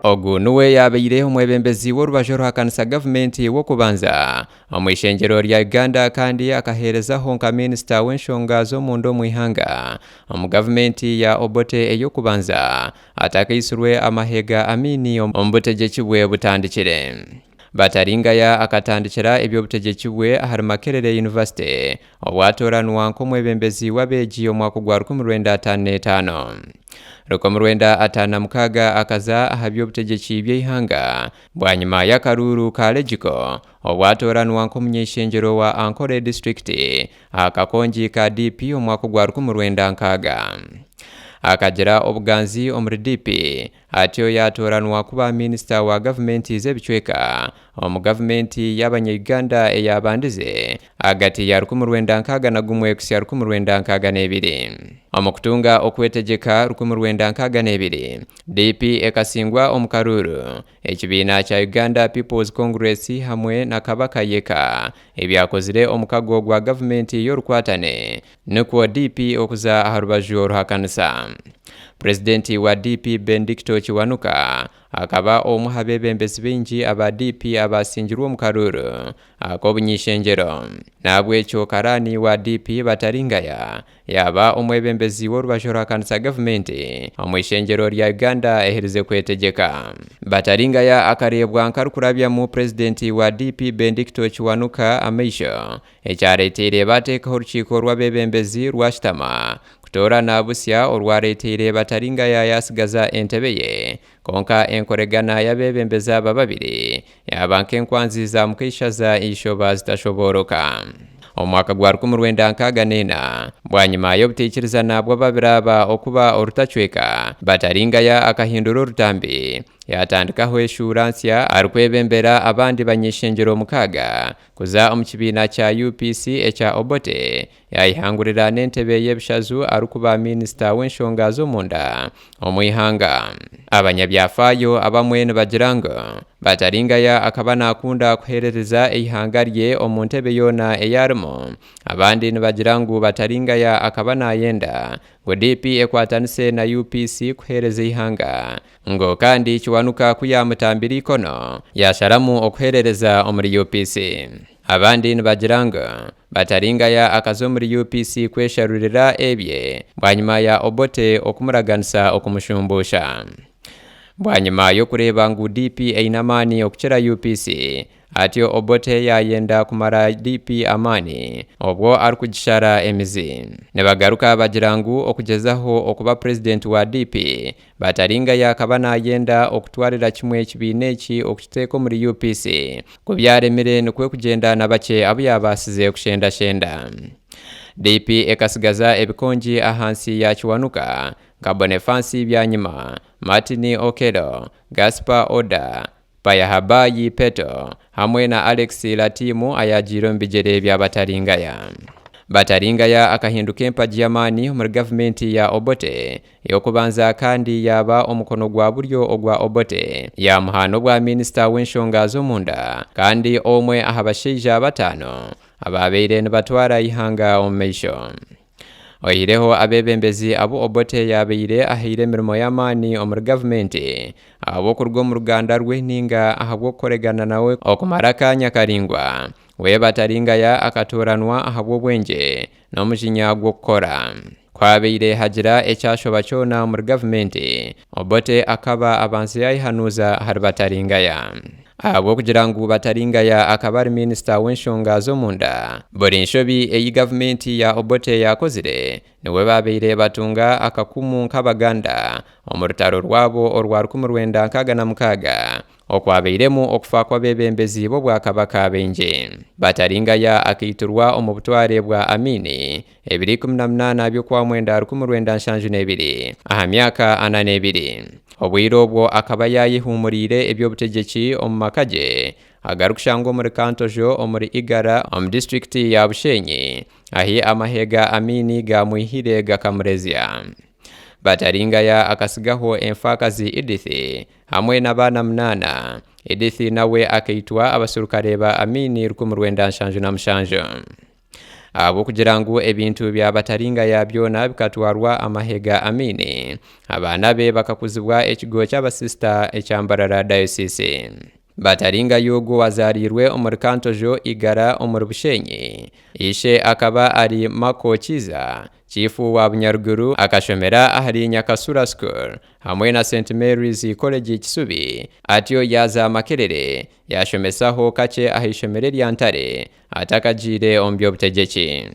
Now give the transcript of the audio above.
Ogu niwe yaabaire omwebembezi w'orubaju oruhakanisa gavumenti w'okubanza omu ishengyero rya Uganda kandi akaheerezaho nka minisita w'enshonga z'omunda omu ihanga omu gavumenti ya Obote ey'okubanza atakaitsirwe amahe ga Amini omu butegyeki bwe butandikire. Bataringaya akatandikira eby'obutegyeki bwe ahari Makerere University obu atooranwa nk'omwebembezi w'abeegi omwaka gwa 1955. 1956 akaza aha by'obutegyeki by'eihanga bwanyima y'akaruuru ka Legiko obu atooranwa nk'omunyeishengyero wa Ankole disiturikiti aha kakongi ka DP omwaka gwa 1960. Akagira obuganzi omuri DP atyo yaatooranwa kuba minisita wa gavumenti z'ebicweka omu gavumenti y'abanya-Uganda eyaabandize ahagati ya 1961 kuhitsya 1962. Omu kutunga okwetegyeka 1962, DP ekasingwa omu karuuru, ekibiina kya Uganda People's Congress hamwe na Kabaka Yekka ebyakozire omukago gwa gavumenti y'orukwatane nikwo DP okuza aha rubaju oruhakanisa. Purezidenti wa DP Bendicto Kiwanuka akaba omwe aha beebembezi baingi aba DP abaasingirwe omu karuuru ak'obuny'eishengyero. N'ahabw'ekyo karaani wa DP Bataringaya yaaba omwebembezi w'orubaju oruhakanisa gavumenti omu ishengyero rya Uganda eherize kwetegyeka. Bataringaya akareebwa nk'arikurabyamu purezidenti wa DP Bendicto Kiwanuka amaisho ekyareeteire baateekaho orukiiko rw'abeebembezi rwashutama kutoorana busya orwareeteire Bataringaya yaatsigaza entebe ye kwonka enkoregana y'abeebembezi aba babiri yaaba nk'enkwanzi za mukaishaza eishoba zitashobooroka. Omu mwaka gwa 1964, bwanyima y'obutaikirizana bw'ababiri aba okuba orutacweka, Bataringaya akahindura orutambi yaatandikaho eshuura nsya arikwebembera abandi bany'eishengyero mukaaga kuza omu kibiina kya UPC ekya Obote yaayehangurira n'entebe y'ebishazu arikuba minisita w'enshonga z'omunda omu ihanga. Abanyabyafaayo abamwe nibagira ngu Bataringaya akaba naakunda kuheerereza eihanga rye omu ntebe yoona ei arimu. Abandi nibagira ngu Bataringaya akaba naayenda ngu DP ekwatanise na UPC kuheereza eihanga. Ngu kandi Kiwanuka ku yaamutambire eikono, yaasharamu okuheerereza omuri UPC. Abandi nibagira ngu Bataringaya akaza omuri UPC kwesharurira ebye bwanyima ya Obote okumuraganisa okumushumbuusha. Bwanyima y'okureeba ngu DP eine amaani okukira UPC, atyo Obote yaayenda kumara DP amaani obwo arikugishara emizi. Nibagaruka bagira ngu okugyezaho okuba purezidenti wa DP, Bataringaya akaba naayenda okutwarira kimwe ekibiina eki okukiteeka omuri UPC. Ku byaremire nikwo kugyenda na bakye abu yaabaasize kushendashenda. DP ekasigaza ebikongi ahansi ya Kiwanuka nka Bonefansi Byanyima, Martin Okello, Gaspar Oda, Bayahabayi Peto hamwe na Alex Latimu ayaagiire omu bigyere bya Bataringaya. Bataringaya akahinduka empagi y'amaani omuri gavumenti ya Obote ey'okubanza kandi yaaba omukono gwa buryo ogwa Obote, yaamuha n'obwa minisita w'enshonga z'omunda kandi omwe aha bashaija bataano abaabaire nibatwara eihanga omu maisho. Oihireho abeebembezi abu Obote yaabaire ahaire emirimo y'amaani omuri gavumenti ahabw'okuruga omu ruganda rwe nainga ahabw'okukoregana nawe okumara akaanya karaingwa, we Bataringaya akatooranwa ahabw'obwengye n'omujinya gw'okukora. Ku habaire hagira ekyashoba kyona omuri gavumenti, Obote akaba abanza yaayehanuuza ahari Bataringaya. Ahabw'okugira ngu Bataringaya akaba ari minisita w'enshonga z'omunda, buri nshobi ei gavumenti ya Obote yaakozire niwe baabaire batunga akakumu nk'Abaganda omu rutaro rwabo orwa 1966 okwabairemu okufa kw'abeebembezi b'obwakabaka baingi. Bataringaya akaitirwa omu butware bwa Amini ebiro 18 by'Okwamwenda 1972 aha myaka ana n'ebiri. Obwire obwo akaba yaayehuumuriire eby'obutegyeki omu maka gye agarikushangwa omuri Kantojo omuri Igara omu disiturikiti ya Bushenyi ahi amahe ga Amini gaamwihire gakamurezya. Bataringaya akatsigaho enfaakazi Edith hamwe n'abaana munaana. Edith nawe akaitwa abaserukare ba Amini 1977. Ahabw'okugira ngu ebintu bya Bataringaya byona bikatwarwa amahe ga Amiini, abaana be bakakuzibwa ekigo ky'abasisita ekya Mbarara Dayosiisi. Bataringaya ogu owazaariirwe omuri Kantojo Igara omuri Bushenyi, ishe akaba ari Mako Kiiza, Kiifu wa Bunyaruguru, akashomera ahari Nyakasura School hamwe na St Mary's College Kisubi, atyo yaaza Makerere yaashomesaho kakye aha ishomero erya Ntare atakagiire omu by'obutegyeki.